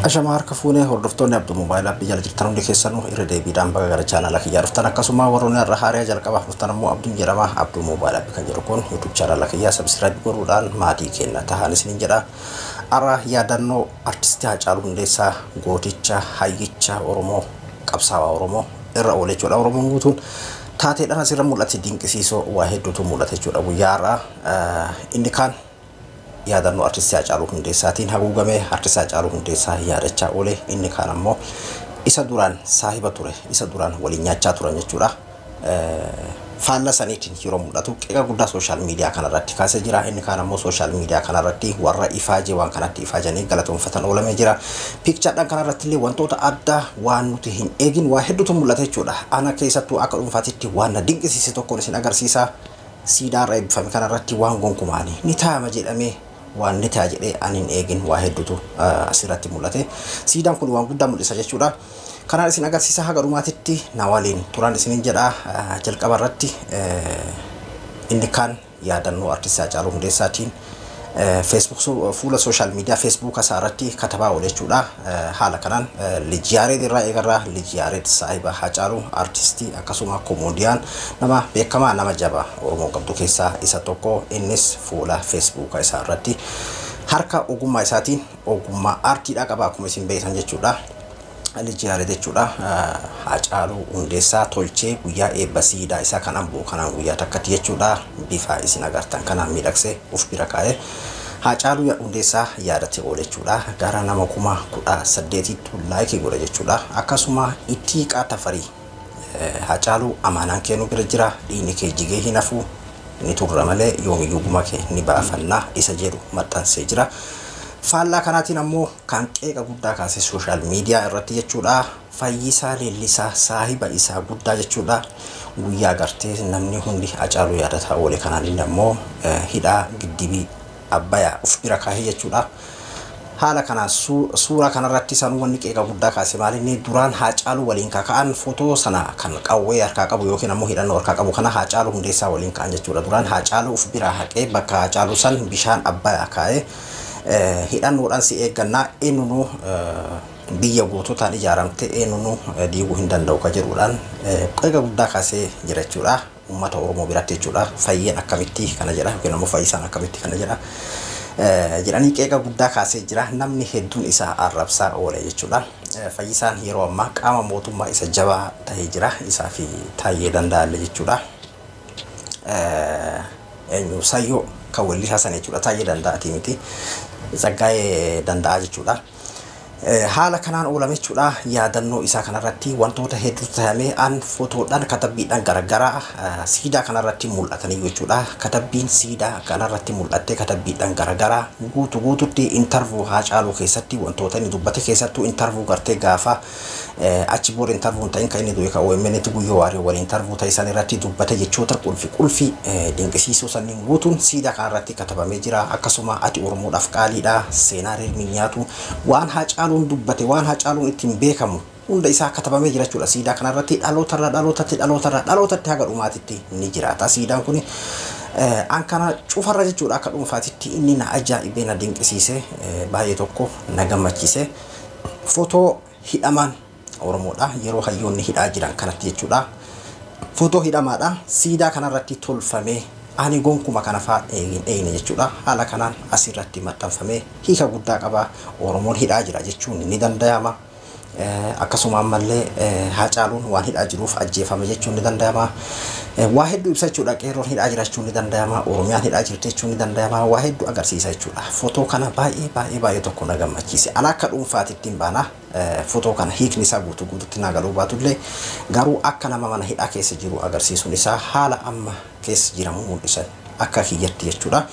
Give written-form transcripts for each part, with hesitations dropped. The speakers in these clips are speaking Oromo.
Ashamaa harka fuunee hordoftoonni Abduu Moobaayil Aappii jala jirtan hundi keessanuu irra deebiidhaan baga gara chaanala kiyyaa dhuftan, akkasuma warroonni har'a haaraa jalqabaaf dhuftan ammoo Abduun jedhama. Abduu Moobaayil Aappii kan jedhu kun YouTube chaanala kiyyaa subscribe godhuudhaan maatii keenya tahaan isiniin jedha. Har'a yaadannoo artistii Haacaaluu Hundeessaa, gooticha hayyicha Oromoo, qabsaawaa Oromoo irra oole jechuudha. Oromoon guutuun taateedhaan asirra mul'ate dinqisiisoo waa hedduutu mul'ate jechuudha. Guyyaa har'aa inni kaan yaadannoo artistii Haacaaluu Hundeessaatiin haguugame, artistii Haacaaluu Hundeessaa yaadachaa oole. Inni kaan ammoo isa duraan saahiba ture, isa duraan waliin nyaachaa turan jechuudha. Faalla saniitiin yeroo mul'atu qeeqa guddaa social media kanarratti kaasee jira. Inni kaan ammoo social media kanarratti warra ifaajee waan kanatti ifaajanii galatoonfatan oolamee jira. Picturedhaan kanarratti illee wantoota addaa waan nuti hin eegin waa hedduutu mul'ata jechuudha. Ana keessattuu akka dhuunfaatitti waan na dinqisiise tokkoon isin agarsiisa. Siidaa irra eebbifame kanarratti waan gonkumaanii ni taa'ama jedhamee waan ni ta'a jedhee ani hin eegin waa hedduutu asirratti mul'ate. Siidaan kun waan guddaa mul'isa jechuudha. Kanaan isin agarsiisa, haga dhumaatitti na waliin turan isinin jedha. Jalqaba irratti inni kaan yaadannoo artistii Haacaaluu Hundeessaatiin Facebook, fuula social media Facebook isaa irratti katabaa oole jechuudha. Haala kanaan Lij Yaareed irraa eegarraa. Lij Yaareed saahiba Haacaaluu, artistii akkasuma komoodiyaan, nama beekamaa, nama jabaa Oromoo qabdu keessaa isa tokko. Innis fuula Facebook isaa irratti harka ogummaa isaatiin, ogummaa aartiidhaa qaba akkuma isin beektan jechuudha. Lij Yaareed jechuudha. Haacaaluu Hundeessaa tolchee guyyaa eebba siidaa isaa kan Amboo kanaan guyyaa takkatti jechuudha. Bifa isin agartan kanaan miidhagsee of bira kaa'ee Haacaaluu Hundeessaa yaadate oole jechuudha. Gara nama 18,000ttu like godha jechuudha. Akkasuma Ittiiqaa Tafarii, "Haacaaluu, amaanaan keenuu bira jira, dhiigni kee jigee hin hafu, ni turra malee yoomiyyuu guma kee ni baafannaa" isa jedhu maxxansee jira. Faallaa kanaatiin ammoo kan qeeqa guddaa kaase social media irratti jechuudha. Fayyisaa Leellisaa, saahiba isaa guddaa jechuudha. Guyyaa gartee namni hundi Haacaaluu yaadataa oole kanaan inni ammoo hidhaa giddibii Abbayaa of bira kaahee jechuudha. Haala kanaan suuraa kanarratti sanuu wanni qeeqa guddaa kaase maalinni duraan Haacaaluu waliin kaka'an footoo sana kan qawwee harkaa qabu yookiin ammoo hidhannoo harkaa qabu kana Haacaaluu Hundeessaa waliin ka'an jechuudha. Duraan Haacaaluu of biraa haqee bakka Haacaaluu san bishaan Abbayaa kaa'ee, "Hidhannoodhaan si eeggannaa, eenyunuu biyya goototaan ijaaramte eenyunuu diiguu hin danda'u" ka jedhuudhaan qeeqa guddaa kaasee jira jechuudha. Uummata Oromoo biratti jechuudha. Fayyeen akkamitti kana jedha yookiin ammoo Fayyisaan akkamitti kana jedha jedhanii qeeqa guddaa kaasee jira. Namni hedduun isaa arrabsaa oole jechuudha. Fayyisaan yeroo ammaa qaama mootummaa isa jabaa ta'ee jira. Isaa fi Taayyee Danda'alle jechuudha. Eenyu, Sayyoo kan weellisaa sana jechuudha. Taayyee Danda'atii miti. Tsaggaayee Danda'aa jechuudha. Haala kanaan oolame jechuudha. Yaadannoo isaa kanarratti wantoota hedduutu ta'ame. An footoodhaan katabbiidhaan garagaraa siidaa kanarratti mul'atanii jechuudha. Katabbiin siidaa kanarratti mul'attee katabbiidhaan garagaraa guutu guututti interview Haacaaluu keessatti wantoota inni dubbate, keessattuu interview gartee gaafa achi booda interview hin ta'in kan inni du'e kan OMN tti Guyyoo Waaree waliin interview ta'e san irratti dubbate, jechoota qulfi qulfi dinqisiisoo sanniin guutuun siidaa kanarratti katabamee jira. Akkasuma "Ati Oromoodhaaf qaaliidha, seenaa rirmi nyaatu", waan Haacaaluun dubbate, waan Haacaaluun ittiin beekamu hunda isaa katabamee jira jechuudha. Siidaa kanarratti dhalootarraa dhalootatti, dhalootarraa dhalootatti haga dhumaatitti ni jiraata. Siidaan kun an kana cufarra jechuudha, akka dhuunfaatitti inni na ajaa'ibee, na dinqisiise, baay'ee tokko na gammachiise. Footoo hidhamaan Oromoodha. Yeroo hayyoonni hidhaa jiran kanatti jechuudha. Footoo hidhamaadha. Siidaa kanarratti tolfamee ani gonkuma kana fa'aa hin eegne jechuudha. Haala kanaan asirratti maxxanfamee hiika guddaa qaba. Oromoon hidhaa jira jechuun ni danda'ama. Akkasuma ammallee Haacaaluun waan hidhaa jiruuf ajjeefame jechuun ni danda'ama. Waa hedduu ibsa jechuudha. Qeerroon hidhaa jira jechuun ni danda'ama. Oromiyaan hidhaa jirti jechuun ni danda'ama. Waa hedduu agarsiisa jechuudha. Footoo kana baay'ee baay'ee baay'ee tokko na gammachiise. Ana akka dhuunfaatitti hin baana. Footoo kana hiikni isaa guutuu guututti naa galuu baatullee, garuu akka nama mana hidhaa keessa jiru agarsiisuun isaa haala amma keessa jiramu mul'isa akka kiyyatti jechuudha.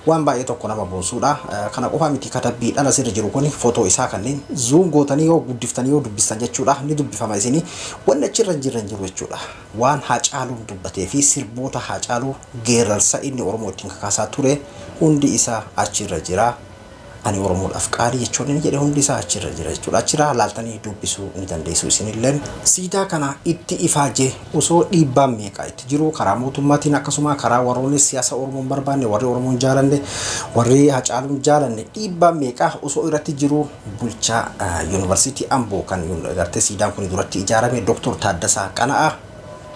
Waan baay'ee tokko nama boonsuudha. Kana qofa miti, katabbiidhaan asirra jiru kun footoo isaa kanneen zoom gootanii yoo guddiftanii yoo dubbistan jechuudha, ni dubbifama isinii. Wanni achirra hin jirre hin jiru jechuudha. Waan Haacaaluun dubbatee fi sirboota Haacaaluu geerarsa inni Oromoo ittiin kakaasaa ture hundi isaa achirra jira. Ani Oromoodhaaf qaalii jechuun inni jedhe hundi isaa achirra jira jechuudha. Achirraa laaltanii dubbisuu ni dandeessu isinilleen. Siidaa kana itti ifaajee osoo dhiibbaan meeqa itti jiru karaa mootummaatiin, akkasuma karaa warroonni siyaasa Oromoon barbaanne, warri Oromoon jaalanne, warri Hacaaluun jaalanne, dhiibbaan meeqa osoo irratti jiru, bulchaa yuunivarsiitii Amboo kan gartee siidaan kun duratti ijaarame Dr. Taaddasaa Qana'aa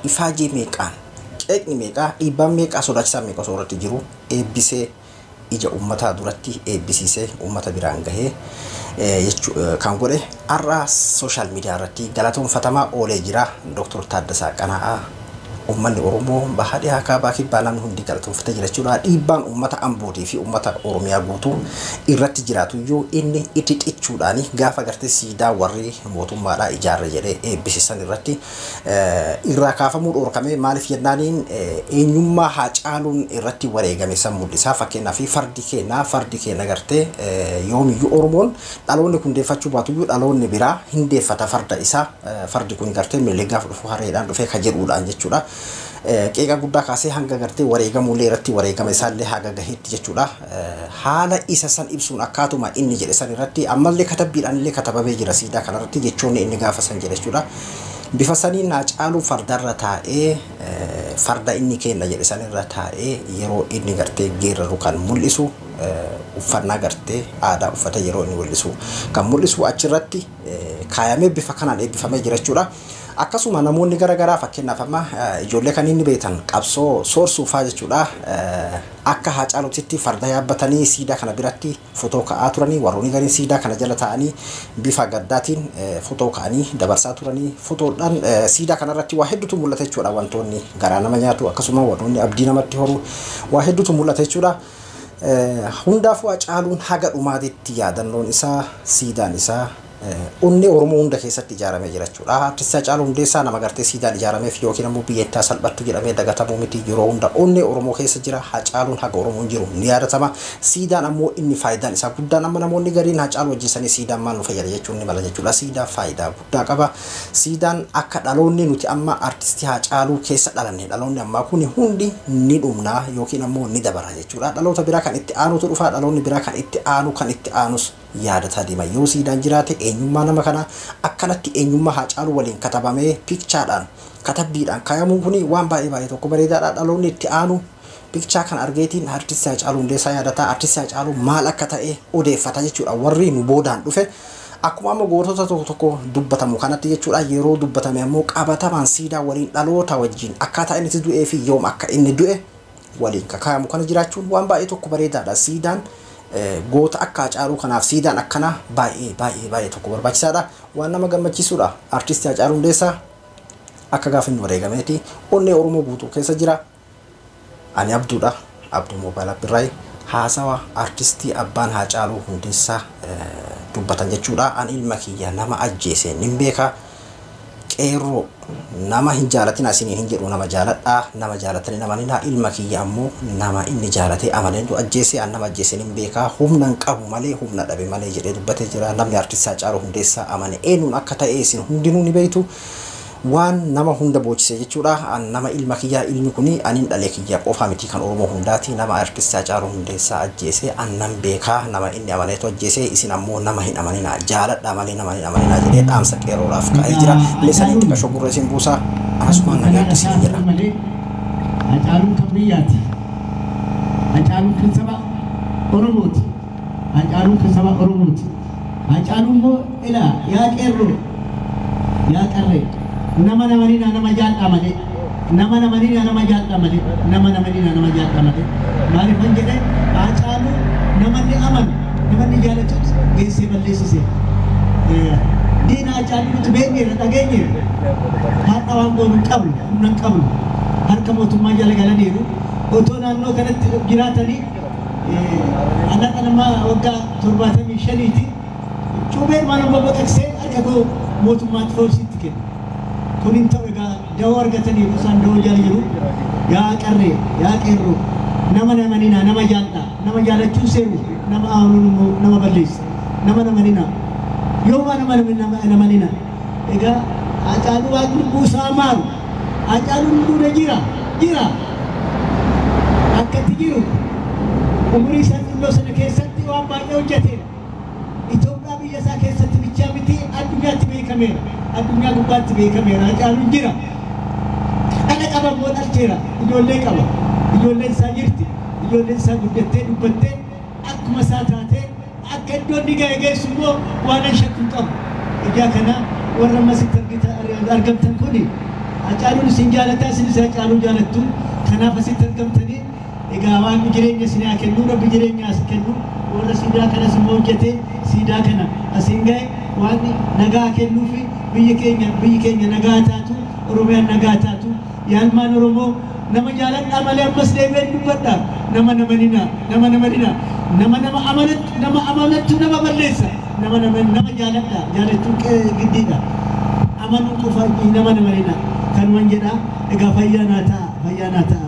ifaajee meeqaan, qeeqni meeqaa, dhiibbaan meeqaa, sodaachisaan meeqa osoo irratti jiru eebbisee, ija uummataa duratti eebbisiisee uummata biraan gahee kan godhe har'a social media irratti galatoonfatamaa oolee jira. Dr. Taaddasaa Qana'aa uummanni Oromoo baha, dhihaa, kaabaa, kibbaa namni hundi galatoonfatee jira jechuudha. Dhiibbaan uummata Ambootii fi uummata Oromiyaa guutuu irratti jiraatuyyuu inni itti xichuudhaan gaafa gartee siidaa warri mootummaadhaa ijaarre jedhee eebbisiisan irratti irraa kaafamuu dhorkame. Maaliif jennaaniin, eenyummaa Haacaaluun irratti wareegame san mul'isa. Fakkeenyaaf fardi keenya gartee yoomiyyuu Oromoon dhaloonni kun deeffachuu baatuyyuu dhaloonni biraa hin deeffata farda isaa. Fardi kun gartee Minilik gaafa dhufu hareedhaan dhufee ka jedhuudhaan jechuudha. Qeeqa guddaa kaasee hanga gartee wareegamuullee irratti wareegama isaallee haga gaheetti jechuudha. Haala isa san ibsuun akkaatuma inni jedhe san irratti ammallee katabbiidhaan illee katabamee jira siidaa kanarratti jechoonni inni gaafa san jedhe jechuudha. Bifa saniin Haacaaluu fardarra taa'ee, farda inni kenna jedhe sanirra taa'ee yeroo inni gartee geeraru kan mul'isu, uffannaa gartee aadaa uffata yeroo inni mul'isu kan mul'isu achirratti kaayamee bifa kanaan eebbifamee jira jechuudha. Akkasuma namoonni garaagaraa, fakkeenyaaf amma ijoollee kan inni beektan qabsoo soorsuufaa jechuudha. Akka Haacaaluutitti farda yaabbatanii siidaa kana biratti fotoo ka'aa turanii, warroonni gariin siidaa kana jala taa'anii bifa gaddaatiin fotoo ka'anii dabarsaa turanii. Fotoodhaan siidaa kanarratti waa hedduutu mul'ata jechuudha. Wantoonni garaa nama nyaatu, akkasuma wantoonni abdii namatti horu waa hedduutu mul'ata jechuudha. Hundaafuu Haacaaluun haga dhumaatitti yaadannoon isaa, siidaan isaa onnee Oromoo hunda keessatti ijaaramee jira jechuudha. Artistii Haacaaluu Hundeessaa nama gartee siidaan ijaarameef yookiin ammoo biyyattaa salphattu jedhamee dagatamuu miti, yeroo hunda onnee Oromoo keessa jira. Haacaaluun haga Oromoon jiru ni yaadatama. Siidaan ammoo inni faayidaan isaa guddaan, amma namoonni gariin Haacaaluu hojjesanii siidaan maal nu fayyada jechuun ni mala jechuudha. Siidaan faayidaa guddaa qaba. Siidaan akka dhaloonni nuti amma artistii Haacaaluu keessa dhalanne, dhaloonni ammaa kun hundi ni dhumnaa yookiin ammoo ni dabara jechuudha. Dhaloota biraa kan itti aanutu dhufa. Dhaloonni biraa kan itti aanu, kan itti aanus yaadataa deema. Yoo siidaan jiraate eenyummaa nama kanaa akkanatti eenyummaa Haacaaluu waliin katabamee picturedhaan, katabbiidhaan kaayamuun kuni waan baay'ee baay'ee tokko bareedaadha. Dhaloonni itti aanu picture kan argeetiin artistii Haacaaluu Hundeessaa yaadataa, artistii Haacaaluu maal akka ta'e odeeffata jechuudha. Warri nu boodaan dhufe akkuma amma gootota tokko tokko dubbatamu kanatti jechuudha. Yeroo dubbatame ammoo qabatamaan siidaa waliin, dhaloota wajjin akkaataa inni itti du'ee fi yoom akka inni du'e waliin kakaayamu kana jiraachuun waan baay'ee tokko bareedaadha. Siidaan goota akka Haacaaluu kanaaf siidaan akkanaa baay'ee baay'ee baay'ee tokko barbaachisaadha. Waan nama gammachiisudha. Artistii Haacaaluu Hundeessaa akka gaafa inni wareegameeti onnee Oromoo guutuu keessa jira. Ani Abduudha. Abduu Mobile Appirraayi. Haasawa artistii abbaan Haacaaluu Hundeessaa dubbatan jechuudha. Ani ilma kiyya nama ajjeese nin beeka. Qeerroo, nama hin jaalatin isiniin hin jedhu, nama jaaladhaa, nama jaalatanii nama nina. Ilma kiyya ammoo nama inni jaalatee amaneentu ajjeese. An nama ajjeese nin beekaa, humna hin qabu malee, humna dhabe malee jedhee dubbatee jira. Namni artistaa Haacaaluu Hundeessaa amane eenyuun akka ta'e isin hundinuu ni beektu. Waan nama hunda boocise jechuudha. An nama ilma kiyyaa, ilmi kuni anin dhalee kiyya qofa miti, kan Oromoo hundaati. Nama artistaa Haacaaluu Hundeessaa ajjeese an nan beekaa, nama inni amaneetu ajjeese. Isin ammoo nama hin amanina, jaaladhaa malee nama hin amaninaa jedhee dhaamsa qeerroodhaaf ka'ee jira. Illee saniin xiqqashoo gurra isin buusaa, akkasumaan nagaatti isin jedha. Malee Hacaaluun kan biyyaati. Hacaaluun kan saba Oromooti. Hacaaluun kan saba Oromooti. Hacaaluun immoo ilaa, yaa qeerroo, yaa qarree, nama namanina, nama jaadhaa malee, nama namanina, nama jaadhaa malee, nama namanina, nama jaadhaa malee. Maaliifan jedhee, Hacaaluu namanni amanu, namanni jaalatutu geessee balleessise. Diina Hacaaluu nuti beekneerra, dhageenyeerra. Har'a waan goonu hin qabnu, humna hin qabnu. Harka mootummaa jala galaniiru. Otoo naannoo kanatti jiraatanii, annaqa nama waggaa 75ti, cuubeen waan amma baqaqsee harka koo mootummaatti foorsiitti kenna. Kun hin ta'u. Egaa dawoo argataniiru, isaan dawoo jala jiru. Yaa qarree, yaa qeerroo, nama namaninaa, nama jaalladhaa. Nama jaalachuun seeru, nama amanuun immoo nama balleessa. Nama namaninaa. Yooma nama namaninaa. Egaa Hacaaluu Waaqni lubbuu isaa maaru. Hacaaluun duudha jira jira. Akkatti jiru umurii isaa xinnoo sana keessatti waan baay'ee hojjeteera. beekameera. Addunyaa gubbaatti beekameera. Hacaaluun jira. Dhala qaba immoo dhalcheera. Ijoollee qaba. Ijoolleen isaa jirti. Ijoolleen isaa guddattee dubbattee akkuma isaa taatee akka iddoo inni ga'e geessu immoo waan hin shakku hin qabu. Ijaa kana warra ammasitti argamtan kuni Hacaaluun isin jaalataa, isinis Hacaaluu jaalattu. Kanaaf asitti argamtanii egaa waan jireenya isin haa kennu, Rabbi jireenya as kennu. Warra siidaa kanas immoo hojjetee siidaa kana asiin ga'e waan nagaa kennuu fi biyyi keenya nagaa taatu, Oromiyaan nagaa taatu. Yaalmaan Oromoo, nama jaaladhaa malee, ammas deebi'een dubbadha, nama namanina, nama namanina. Nama nama amanattu, nama amanattu nama balleessa. Nama nama nama jaaladha. Jaalachuun giddiidha. Amanuu qofa, nama namanina kanuman jedha. Egaa fayyaa naa ta'a, fayyaa naa ta'a.